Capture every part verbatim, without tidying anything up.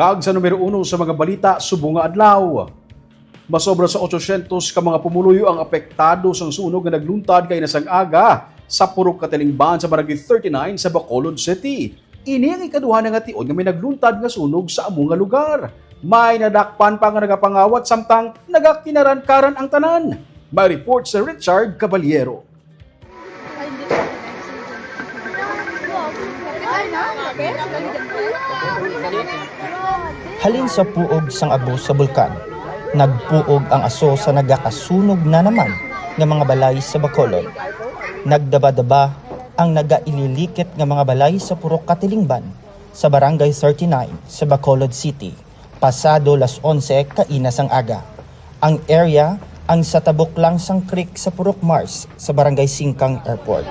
Kag sa numero uno sa mga balita subong nga adlaw, masobra sa otsosyentos ka mga pumuluyo ang apektado sang sunog nga nagluntad kaina sang aga sa Purok Katilingban sa Barangay thirty-nine sa Bacolod City. Ini ang ikaduha na nga tion nga may nagluntad nga sunog sa amo nga lugar. May nadakpan pa nga nagapangawat samtang nagakinaran-karan ang tanan. May report sa Richard Caballero. Halin sa puog sang abo sa bulkan, nagpuog ang aso sa nagakasunog na naman nga mga balay sa Bacolod. Nagdabadaba ang nagaililikit nga mga balay sa Purok Katilingban sa Barangay thirty-nine sa Bacolod City, pasado las onse kaina sang aga. Ang area ang sa tabok lang sang creek sa Purok Mars sa Barangay Singkang Airport.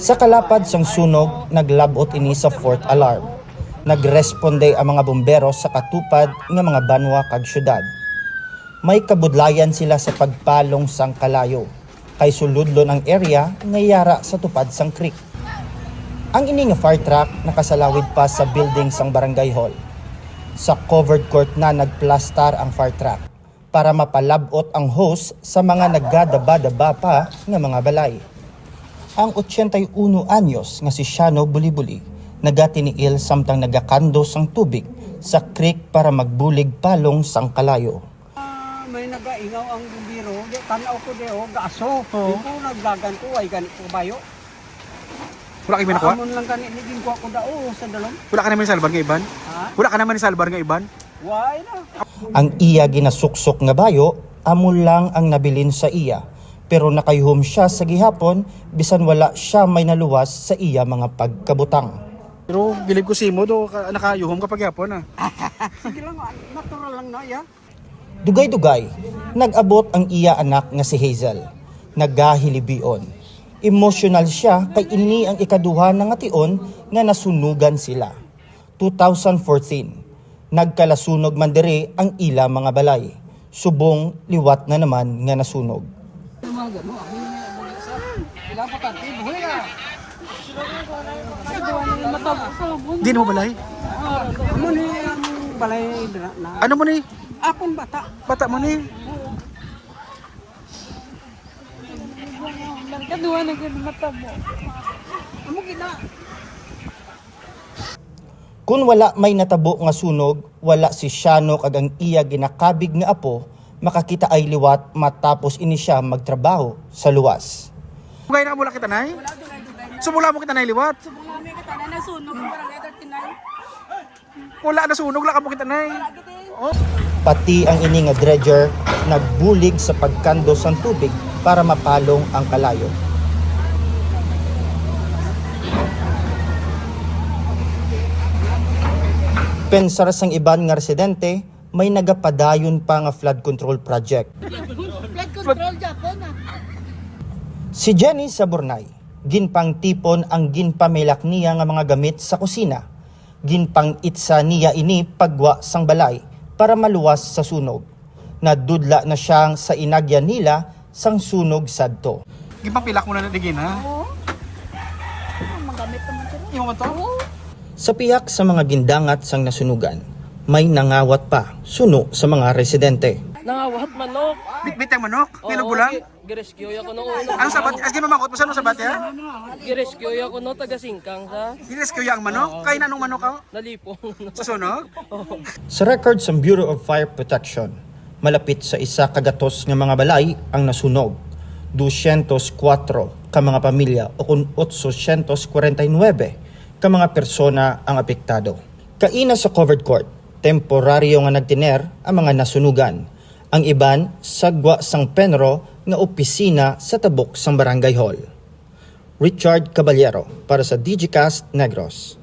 Sa kalapad sang sunog, naglab-ot ini sa fourth alarm. Nagresponde ang mga bombero sa katupad nga mga banwa kag syudad. May kabudlayan sila sa pagpalong sang kalayo, kay suludlon ang area nga yara sa tupad sang creek. Ang ini nga fire truck nakasalawid pa sa building sang barangay hall. Sa covered court na nagplastar ang fire truck para mapalab-ot ang hose sa mga nagadaba-daba pa nga mga balay. Ang otsenta y uno anyos nga si Shano Bulibuli nagatiniil samtang nagakando sang tubig sa creek para magbulig palong sang kalayo. Ah, may nagaingaw ang bumbiro. Di, tanaw ko di, oh, gaso. Oo. Di ko nagdagan ko, ay gani ko bayo. Wala kay may nakuha? Amon lang gani, ni ginkuha ko da, oh, sa dalom. Wala ka naman salbar nga iban? Ha? Wala ka naman salbar nga iban? Why na? Ang iya ginasuksok nga bayo, amo lang ang nabilin sa iya. Pero nakayuhom siya sa gihapon, bisan wala siya may naluwas sa iya mga pagkabutang. Pero bilib ko simo do, ka- nakayuhom ka pagyapon ah. Sige lang, ah, natural lang na, ya. Dugay-dugay, nag-abot ang iya anak nga si Hazel. Nagahilibion. Emosyonal siya kay ini ang ikaduha na nga tion nga nasunugan sila. Two thousand fourteen, nagkalasunog man diri ang ila mga balay, subong liwat na naman nga nasunog. Di mo balay? Amo ni ang balay dira na. Ano mo ni? Akon bata. Bata mo ni? Kaduha na gid matabo. Amo gid na. Kun wala may natabo nga sunog, wala si Shano kag ang iya ginakabig nga apo makakitaay liwat matapos ini sia magtrabaho sa luwas. Dugay na ka mula kita, Nay? Sumula mo kita, Nay, liwat? Sumula mo kita, Nay, nasunog ang barangay thirty-nine. Wala, nasunog lang ka mo kita, Nay. Pati ang ini nga dredger nagbulig sa pagkando sang tubig para mapalong ang kalayo. Pensar sang iban nga residente, may nagapadayon pa nga flood control project. Flood control, Japon, ah. Si Jenny Saburnay, ginpangtipon ang ginpamilak niya nga mga gamit sa kusina. Ginpang-itsa niya ini paggwa sang balay para maluwas sa sunog. Nadudla na siya sa inagyan nila sang sunog sadto. Ginpapilak mo na na digi na. Oo. Ah, magamit naman sila. Yung ato? Oo. Sa pihak sa mga gindangat sang nasunugan, may nangawat pa suno sa mga residente. Nangawat manok. Bitbit ang manok? Oo, Ninugulang? gi- Gi-rescue ya kuno una. Ano sabat? Agi mamakot mo sa ano sabat ya? Gi-rescue ya kuno taga Singkang sa Gi-rescue ya ang manok? Kay nanong manok ka? Nalipong. Sa sunog? Sa record sang Bureau of Fire Protection, malapit sa isa ka gatos nga mga balay ang nasunog. Dosyentos kuwatro ka mga pamilya o kun otsosyentos kwarenta y nuebe ka mga persona ang apektado. Kaina sa covered court, temporaryo nga nagtiner ang mga nasunugan. Ang iban sagwa sang PENRO nga opisina sa tabok sang Barangay Hall. Richard Caballero para sa Digicast Negros.